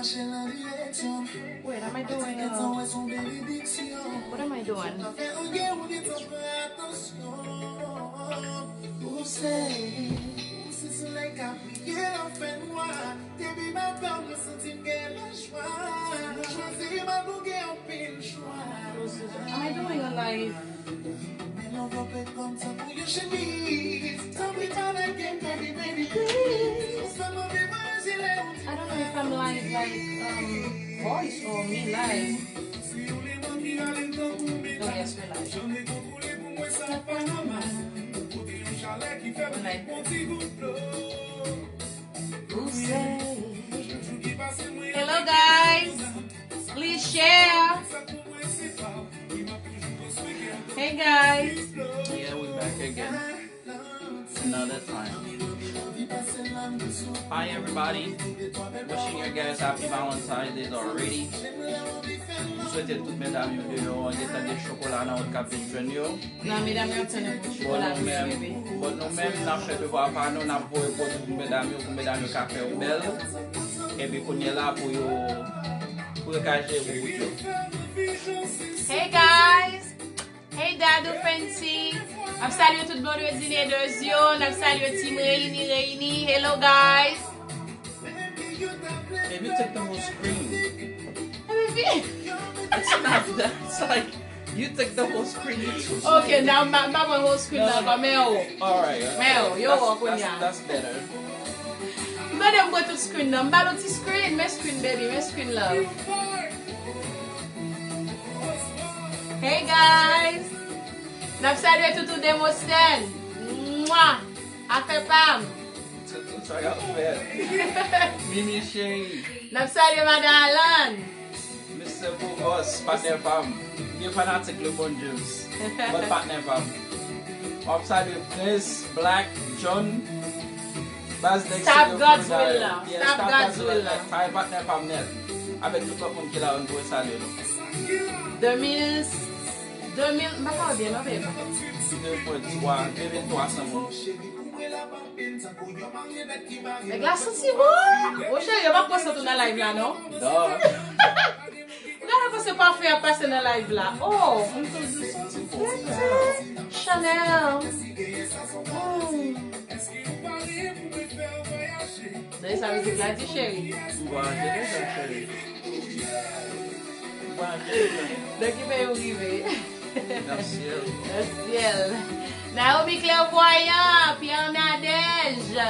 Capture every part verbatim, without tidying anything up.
Wait, am I doing, uh, what am I doing? Am I doing a live? I don't know if I'm live, like, um, voice or me live. Oh, yes, we're live. We're live. Hello, guys. Please share. Hey, guys. Yeah, we back again. Another time. Hi, everybody. Wishing you guys happy Valentine's Day already. M swete tout medam yo deyò an gentan gen chokola nan wout k ap vin jwenn yo. Nan medam yo ap tann yon ti chokola tou, bebe. Bon, nou menm, n ap fè devwa pa nou, n ap voye pwodui pou medam yo, pou medam yo ka fè yo bèl. Epi kounye la, pou yo, pou yo ka jere wout yo. Hey, guys! Hey, Dadou Fancy! N ap salye tout Blondedine Eders yo, n ap salye Team Reyini, Reyini. Hello, guys! Baby, take the whole screen. Baby. It's not that. It's like, you take the whole screen. You too. Okay, now my, my whole screen now. Come here. All right. Mè yo, yo, konya. That's better. M tande m pran tout screen nan. M ba nou ti screen. Men screen, baby. Men screen, love. Hey, guys. N ap salye Toutou Demosthène. Mwa. Afè pa m. Toutou, sa k ap fèt? Mimi cheri. N ap salye Madan Alan. Mister Bougos, patnè pa m. M gen fanatik LeBron James. But patnè pa m. M ap salye Prince, Black, John. Baz nèg Stop God's Will la. Yeah, Stop God's Will la. Sa e patnè pa m nèt. Avèk tout lòt moun ki la, nou dwe salye nou. De mil, de mil, m pa ka wè byen non, babe. De mil twa, de mil twa san moun. Nèg la santi bon. O cheri, yo pa pran sant ou nan live la, non? Non. Ou gade kòman se pafen ap pase nan live la. Oh, m toujou santi bon. Chanel. Mm. Dayè sa mizik la di, cheri. M voyaje deja, cheri. M voyaje deja. Nan ki peyi ou rive? Nan syèl. Nan syèl. Naomi Clairvoyant, Pierre Nadège.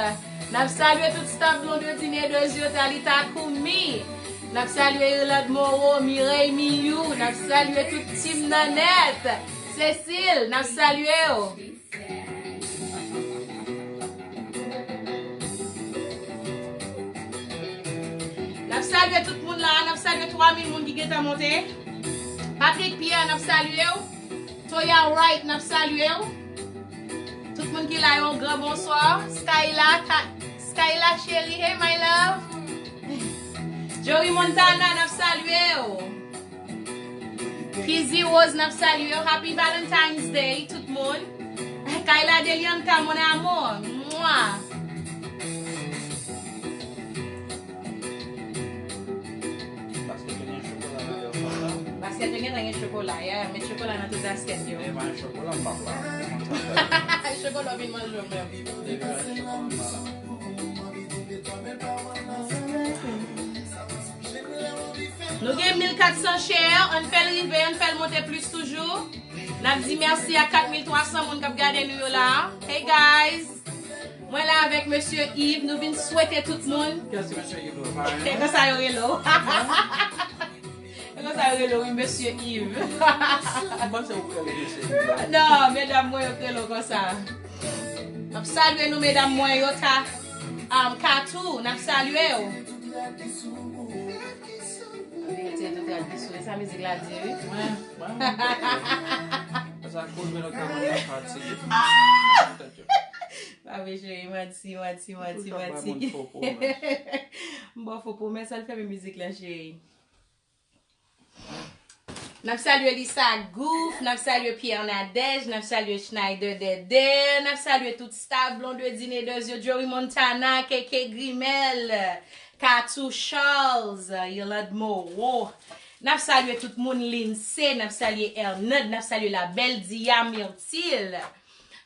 N ap salye tout staff Blondedine Eders yo, Talita Koumi. N ap salye Irlande Moreau, Mireille Miyou. N ap salye tout team nan nèt. Cécile, n ap salye w. N ap salye tout moun la, n ap salye twa mil moun ki gentan monte. Patrick Pierre, n ap salye w. Toya Wright, n ap salye w. Tout moun ki la yo, yon gran bonswa. Skyla, Ka- Skyla cheri, hey my love. Jory Montana, n ap salye w. Kizzy Rose, n ap salye w. Happy Valentine's Day, tout moun. Kayla Delianca, mon amour. Mwa. Basket yo gen chokola nan yo konsa. Basket yo gentan gen chokola, yeah. Met chokola nan tout basket yo. Devan chokola, m p ap la. Chokola vin manje w menm. Devan chokola, m pa la. Nou gen mil kat san share, ann fè l rive, ann fè l monte plis toujou. N ap di mèsi a kat mil twa san moun k ap gade nou yo la. Hey guys! Mwen la avèk Mesye Yves, nou vin swete tout moun. Kiyès se Mesye Yves la? E konsa yo rele w. E konsa yo rele w, wi, Mesye Yves. M panse w rele Mesye Yves la. Non, medam mwen yo k rele w konsa. M ap salye nou, medam mwen yo, ta, um, Katou, n ap salye w. Wi, yo te tou trad bisou, e sa mizik la di, wi. Mwen, mwen, mwen. Sa koz mwen nan ka mwen fatige. Pa vre, cheri, manti, manti, manti, manti. M ba w fo pwomès, al fèmen mizik la, cheri. N ap salye Lisa Gouff, n ap salye Pierre Nadège, n ap salye Schneider Dede, n ap salye tout staff Blondedine Eders yo, Joey Montana, K K Grimel, Katou Charles, Yolande Moreau. N ap salye tout moun, Lindsay, n ap salye Hernande, n ap salye la belle Dia Myrtil.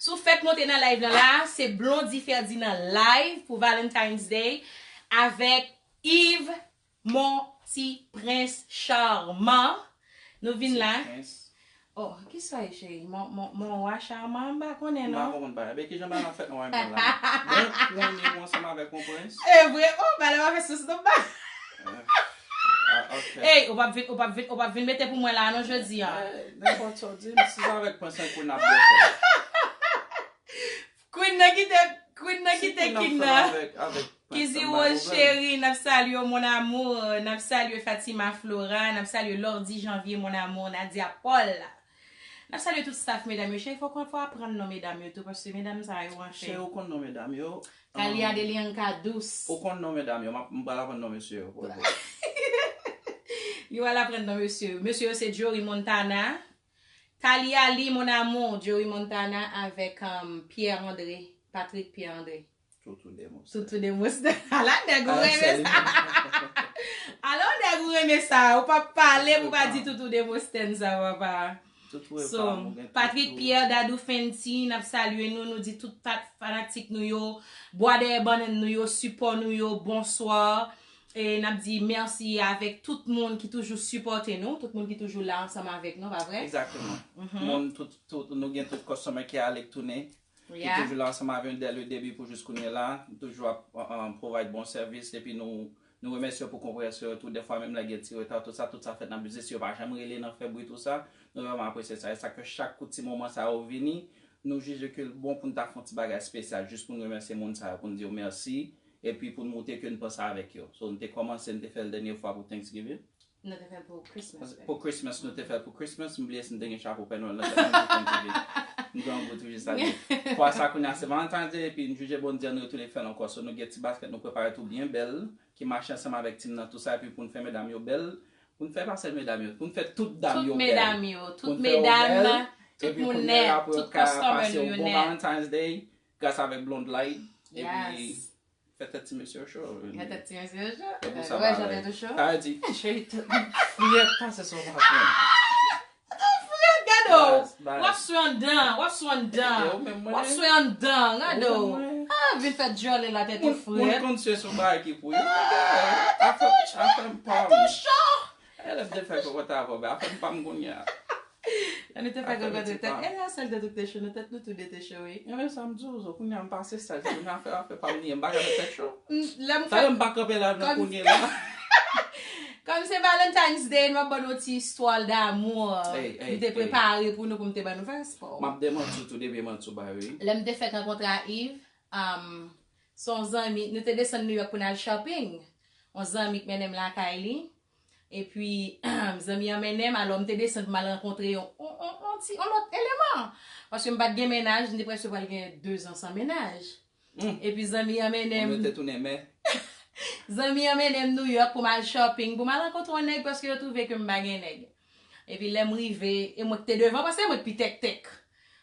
Si w fèk monte nan live lan la, se Blondy Ferdinand live pou Valentine's Day avèk Yves, mon ti prens charman. Nou vin la. Oh, kisa e, cheri? Mon, mon, mon wa charman, m pa konnen non. M pa konprann bagay. Ebyen, kijan bagay la fèt nan wayman la? Bon, konnen pou ansanm avèk yon prens? E vre, oh, bagay la pa fè sens non ba. Ah, ok. Ey, ou p ap vin, ou p ap vin, ou p ap vin mete pou mwen la non jodi a. Eh, nenpòt sa w di m, si se avèk prens an kou n ap byen fè. Queen nan kite, Queen nan kite King nan. Kizzy Rose cheri, n ap salye w, mon amour. N ap salye Fatima Flora, n ap salye Lordy Janvier, mon amour, Nadia Paul. N ap salye tout staff medam yo. Cheri, fò w aprann non medam yo tou, paske medam sa yo, anfen. Cheri, ou konn non medam yo. Kalia Delianka Dous. Ou konn non medam yo. M ap, m pral aprann non mesye yo pou ou. Li pral aprann non mesye yo. Mesye yo se Joey Montana. Talia Lee, mon amour, Joey Montana avèk um, Pierre André, Patrick Pierre André. Toutou Demosthène. Toutou Demosthène. Ala nèg ou renmen sa. Ala nèg ou renmen sa. Ou pa pale pou pa di Toutou Demosthène sa, papa. So, Patrick Pierre, Dadou Fenty, n ap salye nou, nou di tout fanatik nou yo, bwa dèyè bannann nou yo, sipò nou yo, bonswa. E n ap di mèsi avèk tout moun ki toujou sipòte nou, tout moun ki toujou la ansanm avèk nou, pa vre? Exactement. Moun, tout, tout, nou gen tout customer ki ale k tounen, ki toujou la ansanm avèk nou dès le début pou jis kounye la, toujou ap uh, uh, provide bon sèvis, epi nou, nou remèsye yo pou konpreyansyon yo tou, dèfwa menm lè gen ti reta, tout sa, tout sa fèt nan biznis, yo pa janm rele nan fè bri tou sa, nou vrèman apresye sa, e sa ke chak kout ti moman sa yo vini, nou jije ke l bon pou n ta fè yon ti bagay espesyal, jis pou n remèsye moun sa yo, pou n di yo mèsi, epi pou n montre ke n panse avèk yo. So, n te kòmanse, n te fè l dènye fwa pou Thanksgiving. Nou te fè l pou Christmas. Pou Christmas, nou te fè l pou Christmas. M bliye si n te gen chapo Pè Nwèl nan tèt mwen pou Thanksgiving. M grangou toujou sa li. Fwa sa kounye a se Valentine's Day, epi n jije Bondye, nou retounen fè l ankò. So, nou gen ti baskèt, nou prepare tou byen bèl, ki mache ansanm avèk tim nan, tou sa, epi pou n fè medam yo bèl, pou n fè pa sèl medam yo, pou n fè tout dam yo bèl. Tout medam yo, tout medam, tout moun nèt, tout customer nou yo nèt. Epi kounye a la pou yo ka pase yon bon Valentine's Day, gras avèk Blonde Light, epi fè tèt ti mesye yo cho. Fè tèt ti mesye yo cho. E pou sa pa rèy. Sa vle di, cheri, tèt mwen frèt pase sou patwon. Tèt frèt, gade w. W ap swe anndan, w ap swe anndan. W ap swe anndan, gade w. Ah, vin fè djòle la, tèt ou frèt. Moun konn swe sou bagay ki pou yo. Afè, afè m pa m. Tèt ou cho. E lè m te fè kòkòt avè w, men afè m pa m kounye a. Lè nou te fè kòkòt, tèt, e la sèl tèt ou te cho, nan tèt nou tou de te cho, wi. Ebyen sa m di w, kounye a m pase saj, kounye a afè, afè pa m li ye, m pa ka fè tèt cho. Talè m pa kanpe la nan kounye la. Kòm se Valentine's Day, m ap ban nou ti istwa damou m te prepare pou nou, pou m te ban nou fè spò. M ap demanti w tou, depi manti w bay, wi. Lè m te fèk rankontre a Yves, um, se yon zanmi, nou te desann New York pou n al shopping. Yon zanmi k mennen m lakay li. Epi, zanmi an mennen m, alò m te desann pou m al rankontre yon, yon, yon, yon ti, yon lòt eleman. Paske m pa t gen mennaj, m te prèske pral gen dezan san mennaj. Epi zanmi an mennen m. Ou te tounen mè. Zanmi an mennen m New York pou m al shopping, pou m al rankontre yon nèg, paske yo twouve ke m pa gen nèg. Epi lè m rive, e mwen k te devan, paske mwen k pi tèktèk.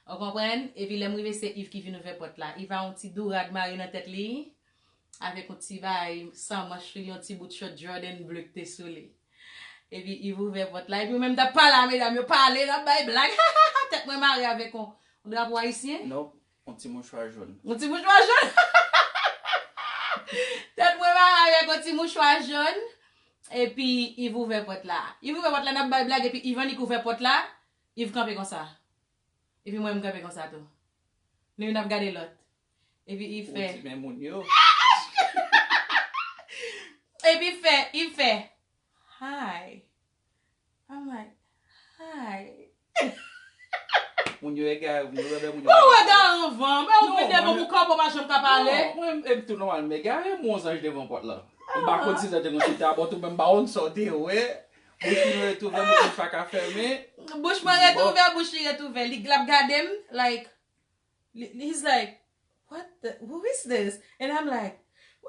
Ou konprann? Epi lè m rive, se Yves ki vin ouvè pòt la. Yves a yon ti dourag mare nan tèt li. Avèk yon ti bagay san manch sou li, yon ti bout short Jordan ble k te sou li. Epi Yves ouvè pòt la, epi ou menm t ap pale a medam yo, pale, n ap bay blag. Tèt mwen mare avèk yon, yon drapo ayisyen. Non, yon ti mouchwa jòn. Yon ti mouchwa jòn. Tèt mwen mare avèk yon ti mouchwa jòn. Epi Yves ouvè pòt la. Yves ouvè pòt la, n ap bay blag, epi Yves annik ouvè pòt la. Yves kanpe konsa. Epi mwen, m kanpe konsa tou. Nou youn ap gade lòt. Epi Yves fè. Ou di men moun yo. Epi Yves fè, Yves fè, "Hi." I'm like, "Hi." Moun yo egare, moun yo wè moun yo. Ou egare anvan, men ou vin devan pou kòb ou pa janm ka pale. Non, mwen, e tou nòmal, m egare, m wè yon zanj devan pòt la. M pa konn si se te yon chita bòt ou menm, m pa konn sa w te wè. Bouch mwen retouve, m konn sa ka fèmen. Bouch mwen retouve, bouch li retouve. Li, l ap gade m, like, li, he's like, "What the, who is this?" And I'm like,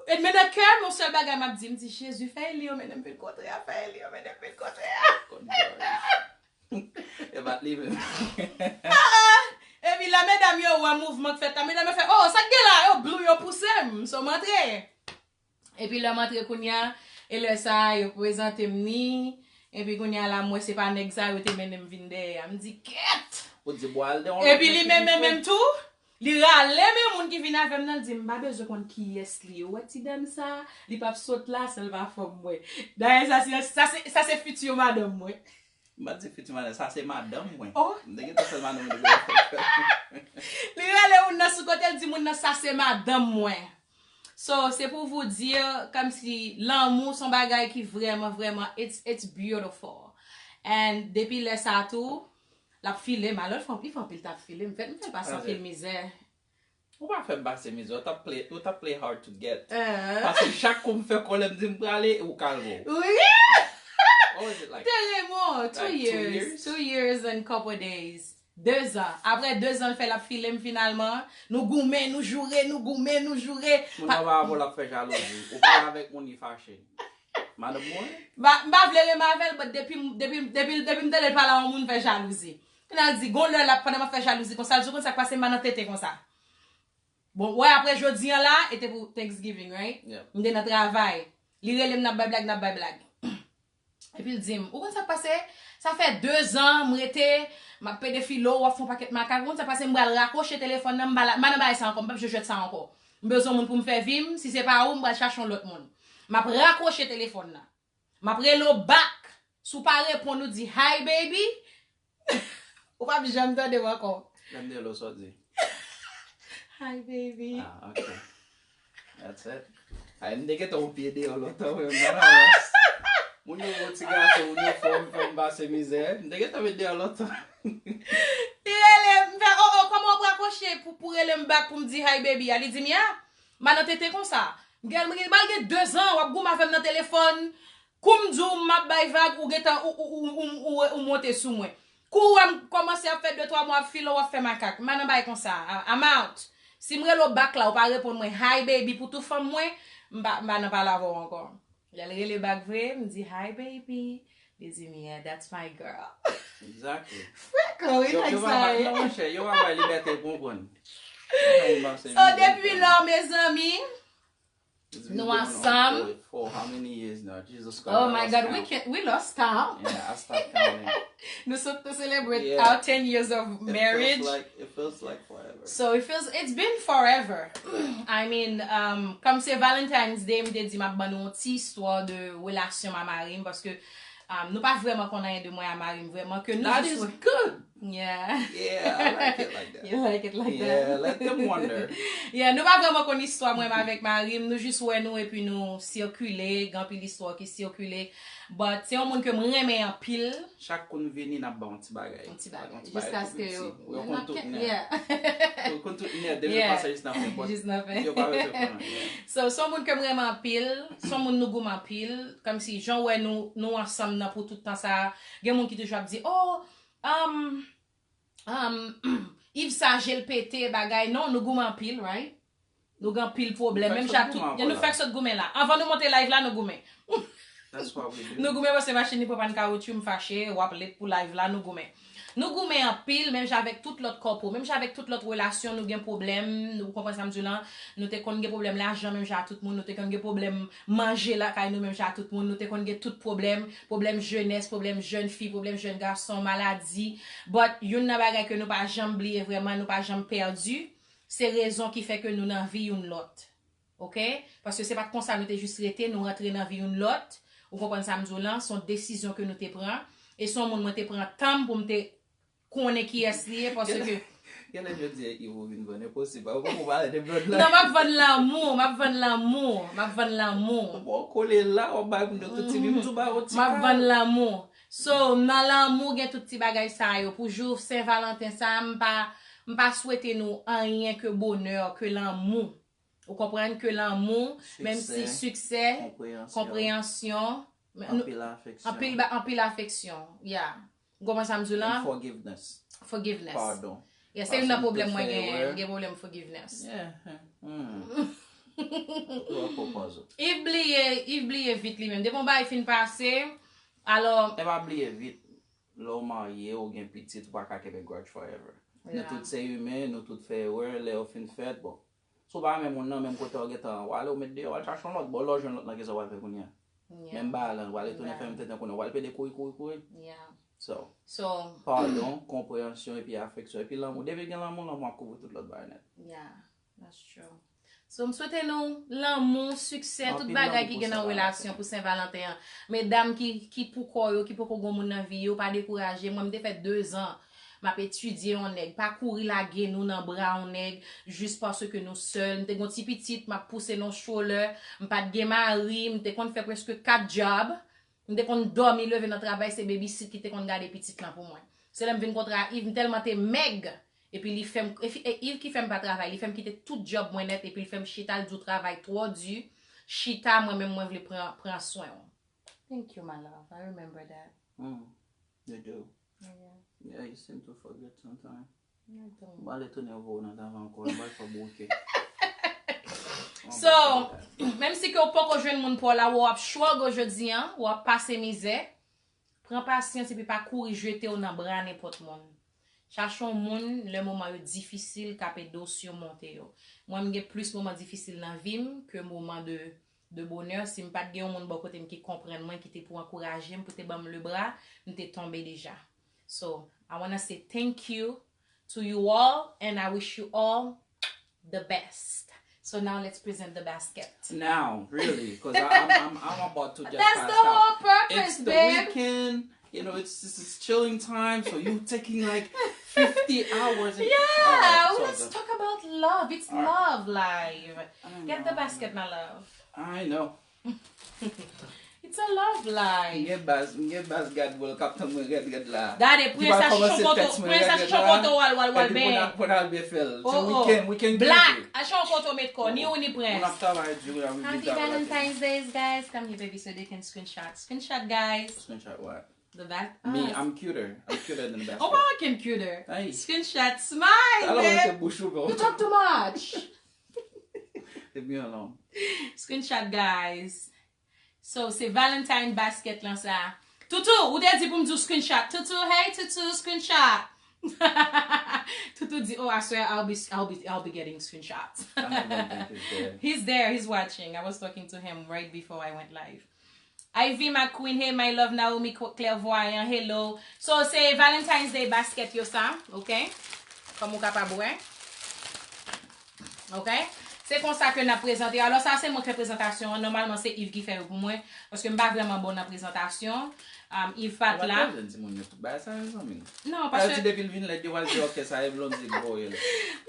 and men nan kè m, yon sèl bagay m ap di, m di, "Jezi, fè e li yo mennen m vin kontre a, fè e li yo mennen m vin kontre a." E bat li menm. Ah, ah. Epi lè medam yo wè mouvman k fèt la, medam yo fè, "Oh, sa k gen la?" Yo blou, yo pouse m. So, m antre. Epi lè m antre kounye a, e lè sa a, yo prezante m ni. Epi kounye a la, m wè se pa nèg sa yo te mennen m vin dèyè a. M di, kèt! Ou di, bwal de yon Epi li menm, menm, menm tou, li rale men moun ki vin avè m nan, li di, m pa bezwen konn kiyès li ye. Ou wè ti dam sa, li p ap sot la, san l pa fè m wè. Dayè, sa se, sa se, sa se fiti madanm mwen. M pa di fiti madanm, sa se madanm mwen. Oh. M te gentan fè l madanm mwen depi lè. Li rele moun nan sou kote, l di moun nan, sa se madanm mwen. So, c'est pour vous dire, comme si lanmou se yon bagay ki vrèman, vrèman, it's, it's beautiful. And depi lè sa tou, l ap file m. Alò, l fè anpil, fè anpil t ap file m. M fè, m fè l pase anpil mizè. Ou pa fè m pase mizè, ou t ap play, ou t ap play hard to get. Eh. Paske chak kou m fè kòlè, m di m prale, ou kalme w. Wi! What was it like? Te renmen w, two Like, two years. years? Two years and couple days. De zan. Apre de zan, l fè l ap file m finalman. Nou goumen, nou joure, nou goumen, nou joure. Moun nan pa avè w l ap fè jalouzi. Ou pale avèk moun, li fache. Madanm mwen? M pa, m pa vle renmen avè l, but depi, depi, depi, depi m tande l pale a yon moun, fè jalouzi. Kounye a l di, gon lè l ap, pandan m ap fè jalouzi konsa, l di, ou konn sa k pase, m pa nan tete konsa. Bon, wè, apre jodi a la, e te pou Thanksgiving, right? Yeah. M te nan travay. Li rele m, n ap bay blag, n ap bay blag. Epi l di m, ou konn sa k pase? Sa fè de zan m rete, m ap pede file w, w ap fè yon pakèt makak. Ou konn sa k pase? M pral rakwoche telefòn nan, m pa la, m pa nan bagay sa ankò, m p ap jwe jwèt sa ankò. M bezwen moun pou m fè vi m, si se pa ou, m pral chache yon lòt moun. M ap rakwoche telefòn nan. M ap rele w back. Si w pa reponn, ou di, hi baby. Ou p ap janm tande m ankò. Lè m de lo sòdi. Hi baby. Ah, ok. That's it. Ay, m te gentan yon pye deyò lontan, mwen, m nan avans. Moun yo bon ti gason, moun yo fò m, fè m pase mizè. M te gentan met deyò lontan. Li rele m, m fè, oh, oh, kòman w ap rakwoche pou, pou rele m back pou m di hi baby a? Li di m, ya, m pa nan tete konsa. M gen, m gen, m gen de zan, w ap goumen avè m nan telefòn. Kou m di w m ap bay vag, ou gentan, ou, ou, ou, ou, ou, ou monte sou mwen. Kou w wè m kòmanse ap fè de twa mwa ap file, w ap fè makak. M pa nan bagay konsa. I- I'm out. Si m rele w back la, ou pa reponn mwen, hi baby, pou tou fanm mwen, m pa, m pa nan pale avè w ankò. Lè l rele back vre, m di, hi baby. Li di m, yeah, that's my girl. Exactly. Freaky, wi, Yo, nèg yo sa pa, ye. Non, monchè, yo pa bay libète pou konn. So, depi lò, mezanmi, nou ansanm. For how many years now? Jesus Christ. Oh my God, we can, we lost count. Yeah, I stopped counting. Nou sot to celebrate Yeah. Our ten years of marriage. It feels like, it feels like forever. So it feels, it's been forever. I mean, um, kòm se Valentine's Day, m te di m ap ban nou yon ti istwa de relasyon m a mari m, paske um, nou pa vrèman konn anyen de mwen a mari m, vrèman ke nou That jis is wè- good. Yeah. Yeah, I like it like that. You like it like Yeah, that. Let them wonder. Yeah, nou pa vrèman konn istwa mwen avèk mari m, nou jis wè nou epi nou sikile, gen anpil istwa ki sikile. But se yon moun ke m renmen anpil. Chak kou n vini, n ap ba yon ti bagay. Yon ti bagay. Yon ti bagay Jiskaske tou piti. Yo Yo konn tout nè. Yeah. Yo konn tout nè, depi Yeah. pase jis nan fen pòt. Jis nan fen. Yo pa bezwen konnen. Yeah. So, se yon moun ke m renmen anpil, se yon moun nou goumen anpil, kòmsi jan w wè nou, nou ansanm nan pou tout tan sa, gen moun ki toujou ap di, oh, um, um, Yves sa je l pete, bagay, non, nou goumen anpil, right? Nou gen anpil pwoblèm, Nou fèk menm sot jan tout, goumen ankò nou la. Fèk sot goumen la. Anvan nou monte live la, nou goumen. That's what we do. Nou goumen paske machin li pran pann kawotchou, m fache, w ap late pou live la, nou goumen. Nou goumen anpil, menm jan avèk tout lòt kòpo, menm jan avèk tout lòt relasyon, nou gen pwoblèm, nou konprann sa m di w lan, nou te konn gen pwoblèm lajan, menm jan ak tout moun, nou te konn gen pwoblèm manje lakay nou, menm jan ak tout moun, nou te konn gen tout pwoblèm, pwoblèm jenès, pwoblèm jèn fi, pwoblèm jèn gason, maladi, but youn nan bagay ke nou pa janm bliye vrèman, nou pa janm pèdi, se rezon ki fè ke nou nan vi youn lòt. Ok? Paske se pa t konsa nou te jis rete, nou rantre nan vi youn lòt. Ou konprann sa m di w lan? Se yon desizyon ke nou te pran. E se yon moun mwen te pran tan m pou m te konnen kiyès li ye, paske Genlè jodi a Ivo vin vann, e posib. Ou poko pale de bloodline. Non, m ap vann lanmou, m ap vann lanmou, m ap vann lanmou. Bon, kole la, w ap bay moun yo tout ti bibzou, ba yo ti M ap vann lanmou. So, nan lanmou, gen tout ti bagay sa yo. Pou jou Sen Valanten sa, m pa, m pa swete nou anyen ke bonè, ke lanmou. Ou konprann ke lanmou, menm si siksè, konpreyansyon, Anpil afeksyon. Anpil, ba- anpil afeksyon. Yeah. Ou konprann sa m di w lan? Forgiveness. Forgiveness. Padon. Yeah, se youn nan pwoblèm mwen genyen, m gen pwoblèm forgiveness. Yeah. Hmm. Ou ap pwopoze. Yves bliye, Yves bliye vit li menm. Depi yon bagay fin pase, alò. E pa bliye vit. Lè w marye, ou gen pitit, ou pa ka kenbe grudge forever. Nou Yeah. Tout se imen, nou tout fè erè, lè yo fin fèt, bon. Si w pa renmen moun nan, menm kote w gentan, w ale w met deyò, w al chache yon lòt bò, lè w jwenn lòt lan, kisa w al fè kounye a? Menm bagay lan, w ale tounen fè menm tenten kounye a, w al pede kouri, kouri, kouri. Yeah. So, So, padon, konpreyansyon, epi afeksyon, epi lanmou. Depi gen lanmou, lanmou ap kouvri tout lòt bagay nèt. Yeah, that's true. So, m swete nou lanmou, siksè, tout Anpil bagay lanmou ki pou gen nan Saint relasyon Valentin. Pou Sen Valanten an. Medam ki, ki pou kò yo, ki poko gen moun nan vi yo, pa dekouraje. Mwen, m te fè dezan m ap etidye yon nèg. Pa kouri lage nou nan bra yon nèg jis paske nou sèl. M te gen yon ti pitit, m ap pouse nan stroller. M pa t gen mari, m te konn fè prèske kat djòb. M te konn dòmi leve nan travay, se babysit ki te konn gade pitit lan pou mwen. Se lè m vin kontre a Yves, m tèlman te mèg. Epi li fè m, e fi- e Yves ki fè m pa travay, li fè m kite tout djòb mwen nèt, epi li fè m chita, l di w travay twò di, chita, mwen menm mwen vle pran, pran swen w. Thank you, my love. I remember that. Mm, you do. Yeah, Yeah, you seem to forget sometimes. I don't. M ale tounen voye w nan travay ankò, m pral fè w bouke. So, menm si ke w poko jwenn moun pa w la, w ap struggle jodi an, w ap pase mizè, pran pasyans epi pa kouri jete w nan bra nenpòt moun. Chache yon moun lè moman yo difisil k ap ede w simonte yo. Mwen, m gen plis moman difisil nan vi m ke moman de, de bonè. Si m pa t gen yon moun bò kote m ki konprann mwen, ki te pou ankouraje m, pou te ban m le bra, m te tonbe deja. So, I wanna say thank you to you all and I wish you all the best. So now let's present the basket. Now, really, because I'm, I'm, I'm about to just That's pass the out. Whole purpose, It's the babe. Weekend. You know, it's, it's it's chilling time, so you taking like fifty hours. And, Yeah, Alright, so let's the- talk about love. It's Alright. Love live. I Get the know. Basket, my love. I know. It's a love live. Gen baz, gen baz gad wòl k ap tann mwen rèd rèd la. Gade, Ki prens va a kòmanse chichon kote, tèks mwen prens a rèd rèd chichon la. kote w al, w al, w al Epi pou benyen. n pou n al byen fè l. So Oh, we oh. can, we can Black, give it. A chichon kote w met kò, ni ou ni Moun prens. ap travay di, we are we Happy be that Valentine's Day, guys. Come here, baby, so they can screenshot. Screenshot, guys. Screenshot what? The bath. Me, us. I'm cuter. I'm cuter than the basket. Oh, I can cuter. Hey. Screenshot, smile, Alò, mete babe. Bouch ouvè. You talk too much. Leave me alone. Screenshot, guys. So, se Valentine basket lan sa. Toutou, ou te di pou m di w screenshot. Toutou, hey, Toutou, screenshot. Toutou di, oh, I swear I'll be, I'll be, I'll be getting screenshots. I don't think he's there. He's there, he's watching. I was talking to him right before I went live. Ivy McQueen, hey, my love, Naomi Clairvoyant, hello. So, se Valentine's Day basket yo sa, ok? Kòm ou kapab wè. Ok? Se konsa ke n ap prezante. Alò, sa se mwen k fè prezantasyon an. Nòmalman, se Yves ki fè yo pou mwen. Paske m pa vrèman bon nan prezantasyon. Um, Yves pa t la. Ou pa jwenn timoun yo tout bagay sa yo, zanmi. Non, Sa yo paske di depi l vin lèd yo al di, ok, sa e Blondie k voye l.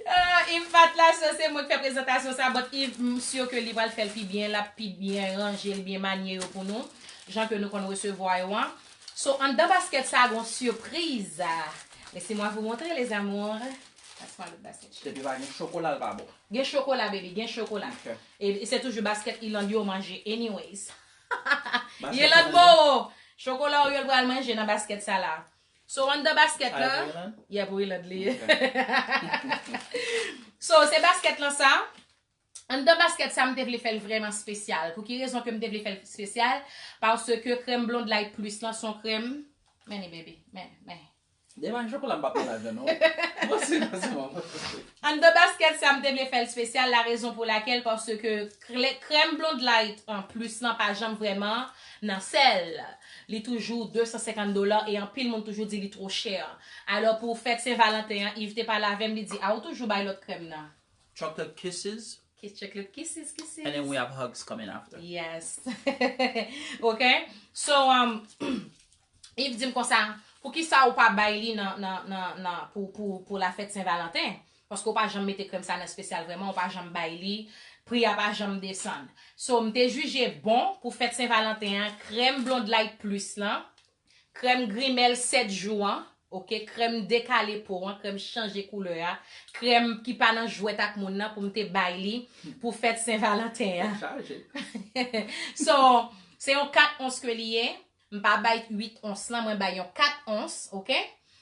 Ah, Yves pa t la, so se mwen k fè prezantasyon sa. But Yves, m si ke li pral fè l pi byen, l ap pi byen ranje l, byen manye yo pou nou. Jan ke nou konn resevwa yo an. So, anndan basket sa, gon sipriz. Laissez-moi vous montrer, les amours. Passe-moi l'autre basket. Depi pa gen chokola, l pa bon. Gen chokola, baby, gen chokola. Ok. E, e se toujou basket Iland yo manje, anyways. Basket Iland sa bo! Chokola Oreo l pral manje nan basket sa la. So, anndan basket Sa la. e pou Iland? Yeah, pou Iland li. Ok. So, se basket lan sa. Anndan basket sa, m te vle fè l vrèman espesyal. Pou ki rezon ke m te vle fè l espesyal? Paske krèm Blonde Light Plus lan se yon krèm. Men, baby, men, men. Devan chokola m pa pral ladan non. Bon, se nan se mwen. Anndan basket sa, m te vle fè l espesyal. La rezon pou lakèl, paske kle- krèm Blonde Light an plus lan pa janm vrèman nan sèl. Li toujou de san senkant dola e anpil moun toujou di li two chè. Alò, pou fèt Sen Valanten an, Yves te pale avè m, li di, a, ou toujou bay lòt krèm nan. Chocolate kisses, Kiss, chocolate kisses, kisses. And then we have hugs coming after. Yes. Ok? So, um, Yves di m konsa, pou ki sa ou pa bay li nan, nan, nan, nan, pou, pou, pou la fèt Sen Valanten? Paske ou pa janm mete krèm sa nan espesyal vrèman, ou pa janm bay li, pri a pa janm desann. So, m te jije bon pou fèt Sen Valanten an, krèm Blonde Light Plus lan, krèm grimèl sèt jou an, ok, krèm dekale po an, krèm chanje koulè a, krèm ki pa nan jwèt ak moun nan pou m te bay li pou fèt Sen Valanten an. Chaje. So, se yon kat ons ke li ye. M pa bay uit ons lan, mwen bay yon kat ons, ok?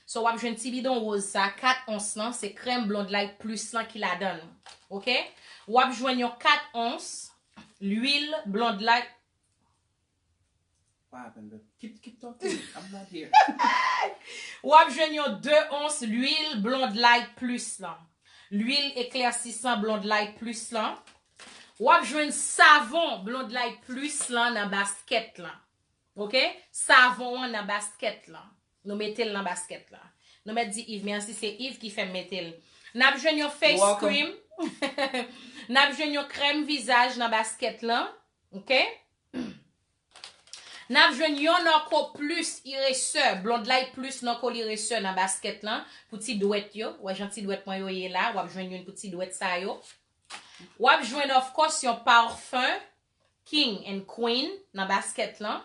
So, w ap jwenn ti bidon woz sa, kat ons lan, se krèm Blonde Light Plus lan ki ladan l, ok? W ap jwenn yon kat ons lwil Blonde Light. What happened, babe? Keep, keep talking. I'm not here. W ap jwenn yon de ons lwil Blonde Light Plus lan. lwil eklèsisan Blonde Light Plus lan. W ap jwenn savon Blonde Light Plus lan nan baskèt lan. Oke? Savon an nan baskèt lan. Nou mete l nan baskèt lan. Nou mèt di Yves, mèsi, se Yves ki fè m mete l. N ap jwenn yon face cream. N ap jwenn yon krèm vizaj nan baskèt lan. Oke? N ap jwenn yon Noko Plus Iresè, Blonde Light Plus Noko Iresè nan baskèt lan. Pou ti dwèt yo, wè jan ti dwèt mwen yo ye la, w ap jwenn youn pou ti dwèt sa yo. W ap jwenn, of course, yon pafen King and Queen nan baskèt lan.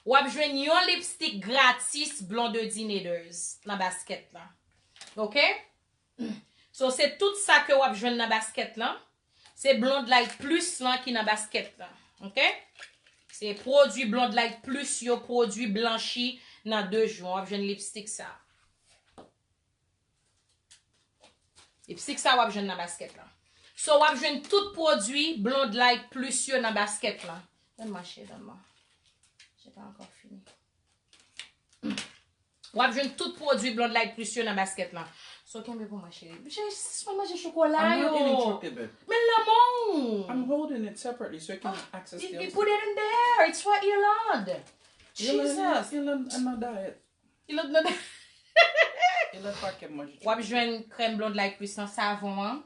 W ap jwenn yon lipstick gratis Blondedy Naders nan baskèt lan. Oke? So, se tout sa ke w ap jwenn nan baskèt lan. Se Blonde Light Plus lan ki nan baskèt lan. Oke? Se pwodui Blonde Light Plus yo pwodui blanchi nan de jou. W ap jwenn lipstick sa. Lipstick sa w ap jwenn nan baskèt lan. So, w ap jwenn tout pwodui Blonde Light Plus yo nan baskèt lan. Donne-moi, chérie, donne-moi. J'ai pas encore fini. W ap jwenn tout pwodui Blonde Light Plus yo nan baskèt lan. So, kenbe pou mwen, cheri. Cheri, sispann manje chokola yo. I'm not eating chocolate, babe. Men lanmou. I'm holding it separately so you can access the other. Put it in there. It's for Irlande. Jesus. Irlande, Irlande, I'm not diet. Irlande, Irlande pa ke manje chocolate. W ap jwenn krèm Blonde Light Plus lan, savon an.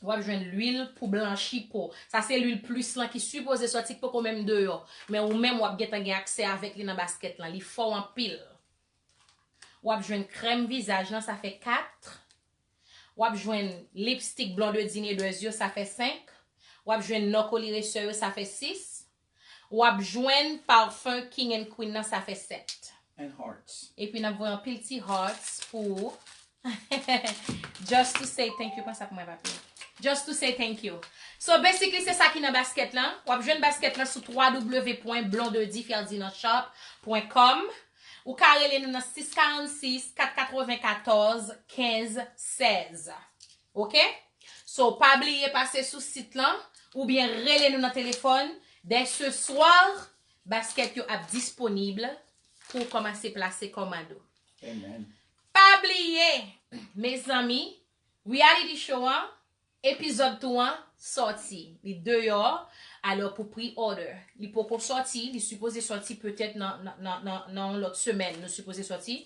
W ap jwenn lwil pou blanchi po. Sa se lwil Plus lan ki sipoze sòti, ki poko menm deyò. Men ou menm w ap gentan gen aksè avèk li nan baskèt lan. Li fò anpil. W ap jwenn krèm vizaj lan, sa fè kat. W ap jwenn lipstick Blondedy Naders yo, sa fè senk. W ap jwenn Noko Iresè yo, sa fè sis. W ap jwenn pafen King and Queen nan, sa fè sèt. And hearts. Epi n ap voye anpil ti hearts pou ou. Just to say thank you. Pran sa pou mwen, papi. Just to say thank you. So, basically, se sa ki nan baskèt lan. W ap jwenn baskèt lan sou w w w pwen blondedy ferdinand shop pwen com. Ou ka rele nou nan sis karannsis, kat katrevennkatòz, kenz sèz. Oke? So, pa bliye pase sou sit lan oubyen rele nou nan telefòn. Dès ce soir, baskèt yo ap disponib pou w kòmanse plase kòmand ou. Amen. Pa bliye, mezanmi, reality show an, epizòd tou an sòti. Li deyò, alò pou pre-order. Li poko sòti, li sipoze sòti petèt nan, nan, nan, nan, nan yon lòt semèn, nou sipoze sòti.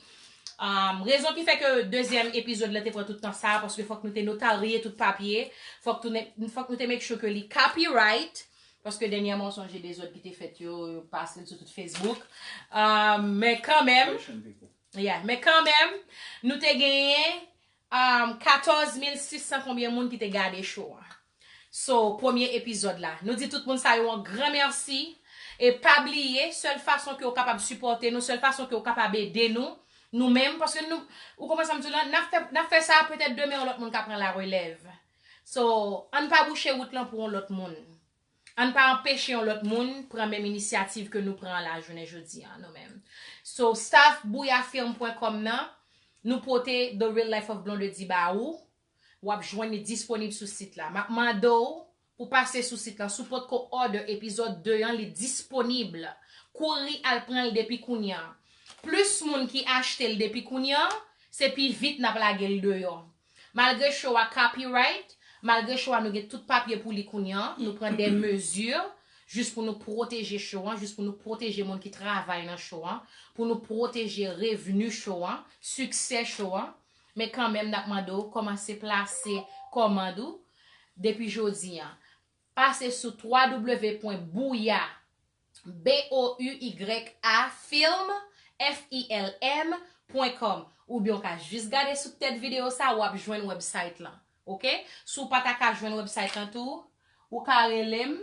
Um, rezon ki fè ke dezyèm epizòd la te pran tout tan sa, paske fòk nou te notarye tout papye, fòk tou ne, fòk nou te make sure ke li copyright, paske dènyèman w sonje dezòd ki te fèt yo, yo pase l sou tout Facebook. Um, men kanmenm, Fashion people. Yeah, men kanmenm, nou te genyen um, katòz mil sis san konbyen moun ki te gade show an. So, premye epizòd la. Nou di tout moun sa yo yon gran mèsi. E pa bliye, sèl fason ke w kapab sipòte nou, sèl fason ke w kapab ede nou, nou menm, paske nou, ou konprann sa m di w lan, n ap fè, n ap fè sa, petèt demen yon lòt moun ka pran larelèv. So, ann pa bouche wout lan pou yon lòt moun. Ann pa anpeche yon lòt moun pran menm inisyativ ke nou pran an la jounen jodi an, nou menm. So, staff bouya film pwen kòm nan, nou pote The Real Life of Blondedy ba ou. W ap jwenn li disponib sou sit la. M ap mande w pou pase sou sit la. Si w potko order epizòd de an, li disponib. Kouri al pran l depi kounye a. Plis moun ki achte l depi kounye a, se pi vit n ap lage l deyò. Malgre show a copyright, malgre show a nou gen tout papye pou li kounye a, nou pran de mezi jis pou nou pwoteje show an, jis pou nou pwoteje moun ki travay nan show an, pou nou pwoteje revni show an, siksè show an. Men kanmenm, n ap mande w kòmanse plase kòmand ou depi jodi an. Pase sou w w w pwen bouya, B O U Y A, film, F I L M, pwen kòm. Oubyen w ka jis gade sou tèt videyo sa, w ap jwenn website lan. Oke? Si w pa ta ka jwenn website lan tou, ou ka rele m.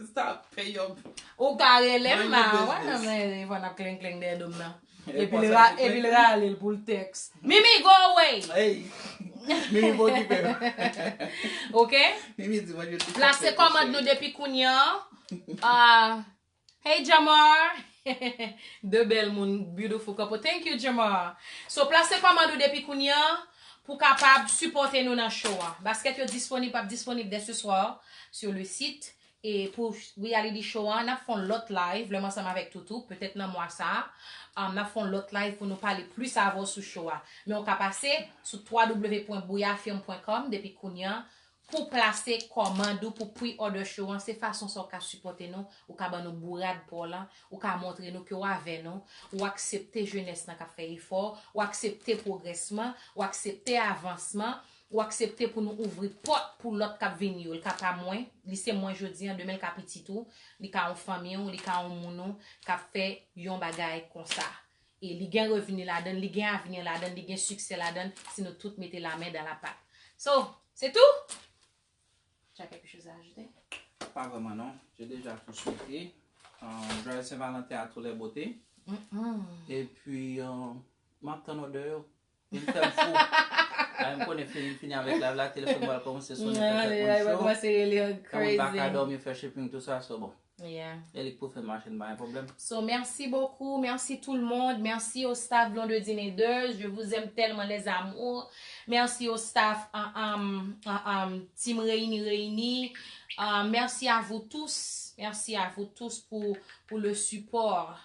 Stop, pay up. Ou ka rele m, ah, wè, non, men, Yvonne ap klenk klenk dèyè do m nan. Epi l ra-, epi l rale l pou l tèks. Mimi, go away! Hey! Mimi pa okipe m. Oke? Mimi di mwen je te. Plase kòmand nou depi kounye a. Ah, hey, Jamar! De bèl moun, beautiful couple. Thank you, Jamar. So, plase kòmand ou depi kounye a pou kapab sipòte nou nan show a. Baskèt yo disponib, ap disponib dès ce soir sur le site. e pou reality show an, n ap fè yon lòt live, lè m ansanm avèk Toutou, petèt nan mwa sa a, um, n ap fè yon lòt live pou nou pale plis avè w sou show a. Men w ka pase sou w w w pwen bouyafirm pwen kòm depi kounye a, pou plase kòmand ou pou pre-order show an, se fason sa w ka sipòte nou, ou ka ban nou bourad pa w lan, ou ka montre nou ke w avè nou, ou aksepte jenès lan k ap fè efò, ou aksepte pwogresman, ou aksepte avansman, ou aksepte pou nou ouvri pòt pou lòt k ap vini yo. Li ka pa mwen, li se mwen jodi an, demen l ka pitit ou, li ka yon fanmi w, li ka yon moun ou k ap fè yon bagay konsa. E li gen revni ladan l, li gen avni ladan l, li gen siksè ladan l, si nou tout mete la men dan la pat. So, se tou? Tu as quelque chose à ajouter? Pas vraiment, non. J'ai déjà tout souhaité. Euh, joyeux Saint-Valentin à tous les beautés. Mm-mm. Et puis, euh, m ap tann òdè yo. Vin fè m fou. Ay, m konnen fini, fini avèk live la, telefòn mwen al kòmanse sonnen, fè fè konn cho. Kòmanse rele Tann pa ka crazy. Dòmi, fè shipping, tout sa, so bon. Yeah. E li k pou fè mache, n pa gen pwoblèm. So, merci beaucoup. Merci tout le monde. Merci au staff Blondedine et Deuse. Je vous aime tellement, les amours. Merci au staff um, um, um, um, Team Réuni Réuni. Uh, merci à vous tous. Merci à vous tous pour, pour le support.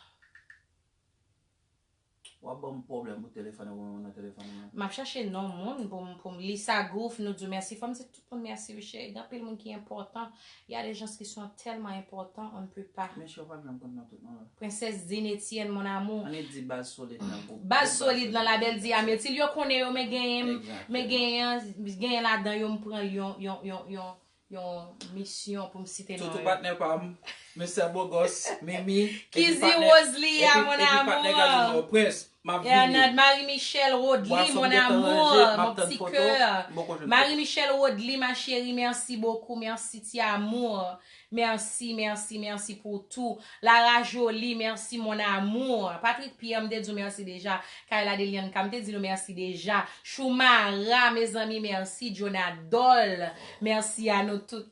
W ap ban m pwoblèm pou telefòn ou nan telefòn mwen. M ap chache non moun pou m, pou m li sa gouf, nou di w mèsi. Fò m di tout moun mèsi, wi, cheri. Gen anpil moun ki enpòtan. Il y a des gens qui sont tellement importants, on ne peut pas. Mesye, w pa janm konn nan tout non. Princesse Dine Etienne, mon amour. Ann di baz solid nan gwoup. Baz solid nan labèl di a Mirtil. Yo konnen yo, men genyen, men genyen, genyen ladan yo, m pran yon, yon, yon, yon, yon misyon pou m site non Toutou yo. Patnè pa m, Mesye Bogòs, Mimi, Kizzy Rosalie, mon amour. Prince, m ap vini. Hernande, Marie-Michel Rodly, Bwason mon m gentan amour, ranje, m mon ap tann petit foto, cœur. m poko jwenn foto. Marie-Michel Rodly, ma chérie, merci beaucoup, merci, ti amour. Merci, merci, merci pour tout. Lara Jolie, merci, mon amour. Patrick Pierre, m te di w mèsi deja. Kayla Delianka, m te di nou mèsi deja. Choumara, mezanmi, mèsi. Jonah Dol, mèsi a nou tout.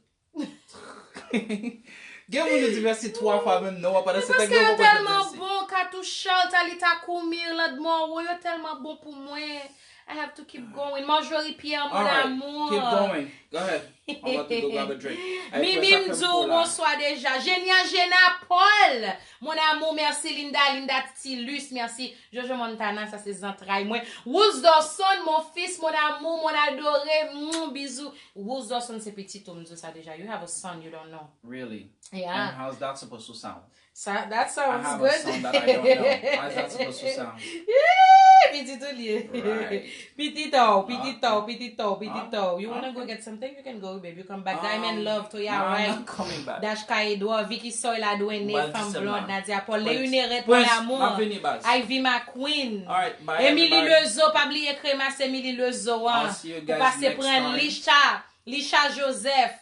Gen moun yo di mèsi twa fwa menm non, pandan se Paske yo yo poko di tèlman mèsi. Bon, Katou Charles, Talita Koumir, Landmoro, yo tèlman bon pou mwen. I have to keep going. Marjorie Pierre, mon All right, amour. Keep going. Go ahead. I'm about to go grab a drink. Hey, Mimi press up m di w some cola. Bonswa deja. Genia Gena Paul. Mon amour, merci Linda, Linda Tilus, merci. Jojo Montana, sa se zantray mwen. Wools Dawson, mon fils, mon amour, mon adoré. Mm, bisous. Wools Dawson se pitit ou, m di w sa deja. You have a son, you don't know. Really? Yeah. And how's that supposed to sound? Sa, that I sounds have a good. Son that I don't know. How's that supposed to sound? Yeah, pitit ou li ye. Right. Pitit ou, pitit ou, pitit ou, pitit Okay. ou. You wanna go Okay. Get something? You can go, babe. You come back. Diamond Um, Love to ya, no, I'm right? Not coming back. Dashka Edouard, Vicky Soy, La Douene, Well, Femme this Blonde, man. Nadia Paul, Prince, Léonie Red, mon Prince, amour. M'a vini, baz. Ivy McQueen. All right, bye, Emily everybody. Lezo, pa bliye kremas Emily Lezo an. I'll see you Pou guys pase next pran time. Lisha, Lisha Joseph.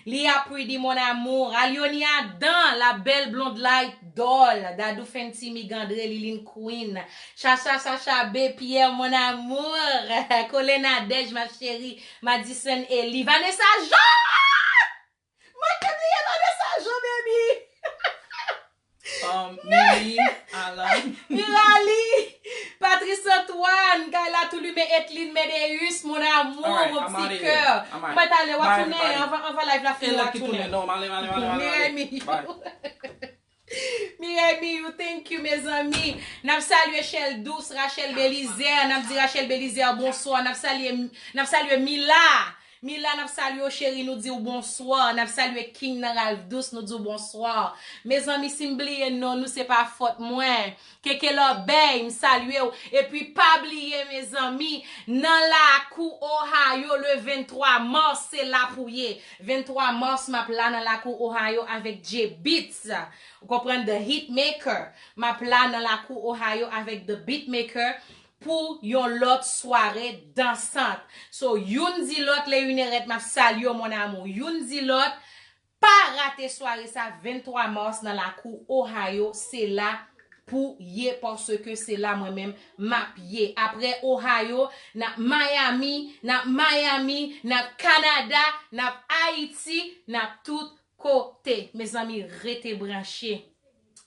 Lia Pretty, mon amour. Alioni Adam, la belle blonde light doll. Dadou Fenty, Migandre, Liline Queen. Chacha, Chacha, B Pierre, mon amour. Colin Nadège, ma chérie. Madison Eli. Vanessa Jean! Mwen te bliye Vanessa Jean, baby! Um, Mimi, Alan. Mirali, Patrice Antoine, Kayla Toulimen, Etlin Medeus, mon amour, All right, mon I'm outta petit here. cœur. I'm out. Mwen t ale, w ap Bye, tounen, everybody. Anvan, anvan live la E fini, w lè ap ki tounen. Tounen, non, m ale, m ale, m ale, m ale. Mireille Miyou. Bye. Mireille Miyou, thank you, mezanmi. N ap salye Chèl Dous, Rachel Belizaire, n ap di Rachel Belizaire, bonswa. N ap salye, n ap salye Mila. Mila, n ap salye w, cheri, nou di w bonswa. N ap salye King nan Ralph Dous, nou di w bonswa. Mezanmi, si m bliye non nou, se pa fòt mwen. Keke Lòbèy, m salye w. Epi pa bliye, mezanmi, nan lakou Ohio, le venntwa mas, se la pou ye. Venntwa mas, m ap la nan lakou Ohio avèk J Beatz. Ou konprann, The Hitmaker. M ap la nan lakou Ohio avèk The Beatmaker pou yon lòt sware dansant. So, youn di lòt, Leunérette, m ap salye w, mon amour. Youn di lòt, pa rate sware sa, venntwa mas, nan lakou Ohio. Se la pou ye, paske se la mwen menm m ap ye. Apre Ohio, n ap Miami, n ap Miami, n ap Kanada, n ap Ayiti, n ap tout kote. Mezanmi, rete branche.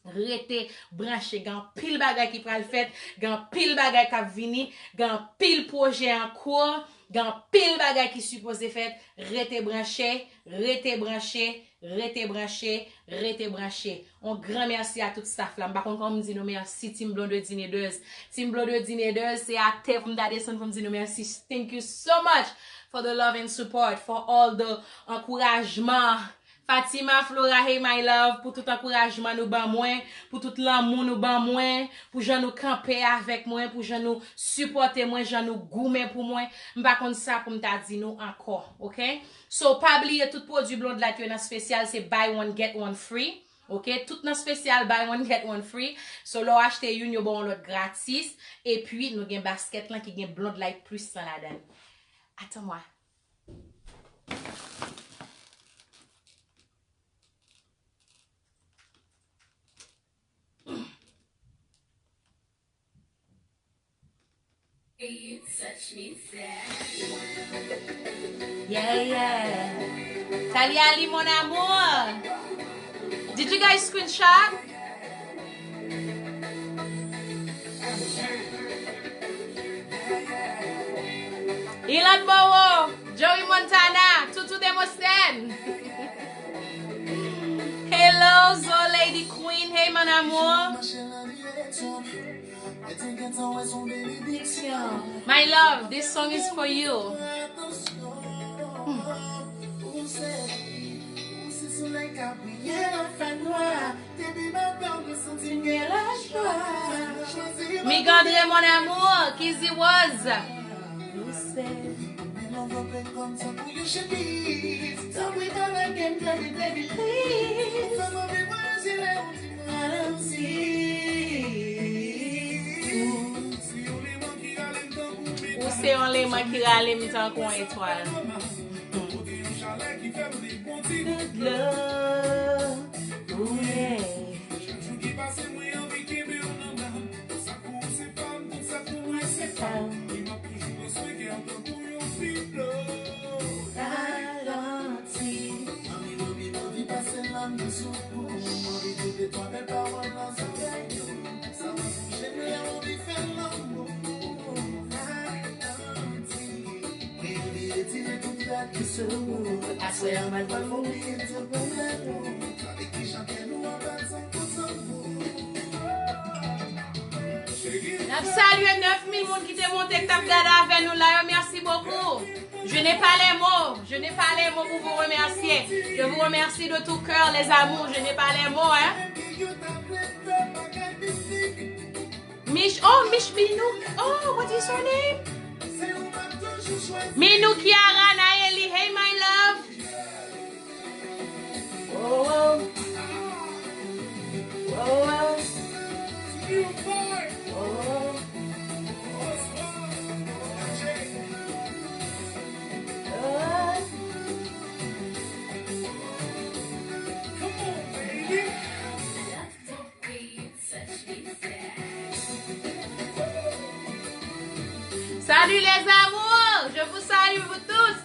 Rete branche. Gen anpil bagay ki pral fèt, gen anpil bagay k ap vini, gen anpil pwojè an kou. Gen anpil bagay ki sipoze fèt. Rete branche, rete branche, rete branche, rete branche. On gran mèsi a tout staff la. M pa konn kòman m di nou mèsi, Team Blondedine Eders. Team Blondedine Eders, se atè pou m ta desann pou m di nou mèsi. Thank you so much for the love and support, for all the ankourajman. Fatima Flora, hey my love, pou tout ankourajman nou ban mwen, pou tout lanmou nou ban mwen, pou jan nou kanpe avèk mwen, pou jan nou sipòte mwen, jan nou goumen pou mwen. M pa konn sa pou m ta di nou ankò, oke? So, pa bliye tout pwodui Blonde Light yo nan spesyal, se buy one, get one free. Oke, tout nan spesyal, buy one, get one free. So, lè w achte youn, yo ba w yon lòt gratis. Epi, nou gen baskèt lan ki gen Blonde Light Plus lan ladan l. Attends-moi. Yeah, yeah. Talia Lee, mon amour. Did you guys screenshot? Ilan Bowo, Joey Montana, Toutou Demosthène. Hello, Zo Lady Queen. Hey, mon amour. My love, this song is for you. Migandre, mon amour, Kizzy Rose. Ou se yon leman ki rale m tankou yon etwal. Good love, ooh yeah. Ralanti. Manmi, manmi, manmi, pase lanmou sou ou. Manmi, tout de twa bèl pawòl nan zòrèy ou. Sa mwen sonje lè anvi fè lanmou. Ralanti. Mwen anvi retire tout rad ki sou ou. Aswè a m al pral obliye tout pwoblèm ou. Avèk ki jan kè nou ap bat tankou tanbou. N ap salye nèf mil moun ki te monte, ki t ap gade avè nou la yo. Merci beaucoup. Je n'ai pas les mots. Je n'ai pas les mots pour vous remercier. Je vous remercie de tout cœur, les amours. Je n'ai pas les mots, hein. Mich, oh, Mich Minou. Oh, what is her name? Minou Kiara Naeli. Hey, my love. Oh, oh. Oh, oh. Oh, oh. Salut les amours, je vous salue vous tous.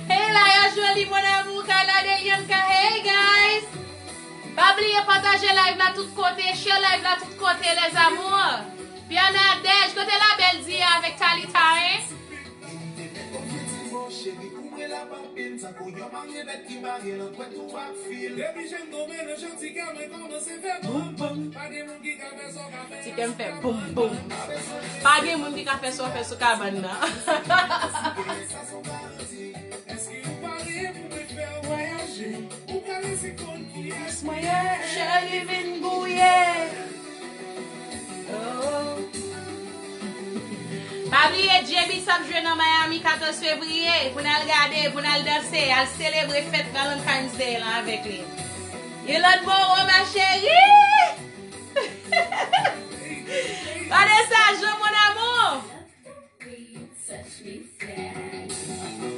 Hey, la yo joli, mon amour, Kayla Delianka. Hey, guys. Pa bliye pataje live la tout kote, share live la tout kote, les amours. Pierre Nadège, kote la bèl di avèk Talita, hein? Ti kè m fè boum boum. Pa gen moun ki ka fè sa w fè sou kabann nan. Cheri vin gouye. Oh. Pa bliye, J B s ap jwe nan Miami katòz fevriye. Pou n al gade, pou n al danse, al selebre fèt Valentine's Day lan avèk li. Yolande Moreau, ma chérie! Vanessa Jean, mon amour!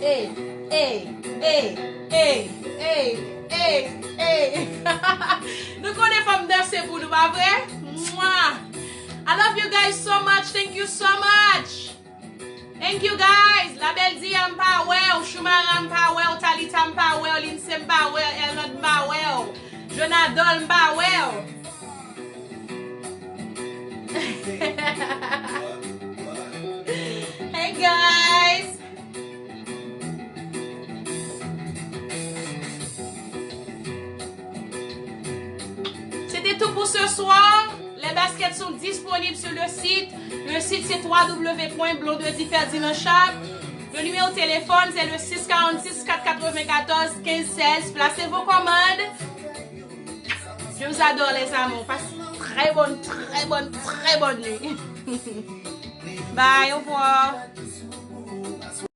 Ey, ey, ey, ey, ey, ey, ey, ey. Nou konnen fò m danse pou nou, pa vre? Mwah! I love you guys so much. Thank you so much. Thank you, guys. La Belle Dia, m pa wè w. Shumara, m pa wè w. Talita, m pa wè w. Lindsay, m pa wè w. Elnod, m pa wè w. Jonadol, m pa wè w. Ce soir, les baskets sont disponibles sur le site. Le site, c'est trois W point blondedy ferdinand shop. Le numéro de téléphone, c'est le six quarante-six quatre quatre-vingt-quatorze quinze seize. Placez vos commandes. Je vous adore, les amours. Passez une très bonne, très bonne, très bonne nuit. Bye, au revoir.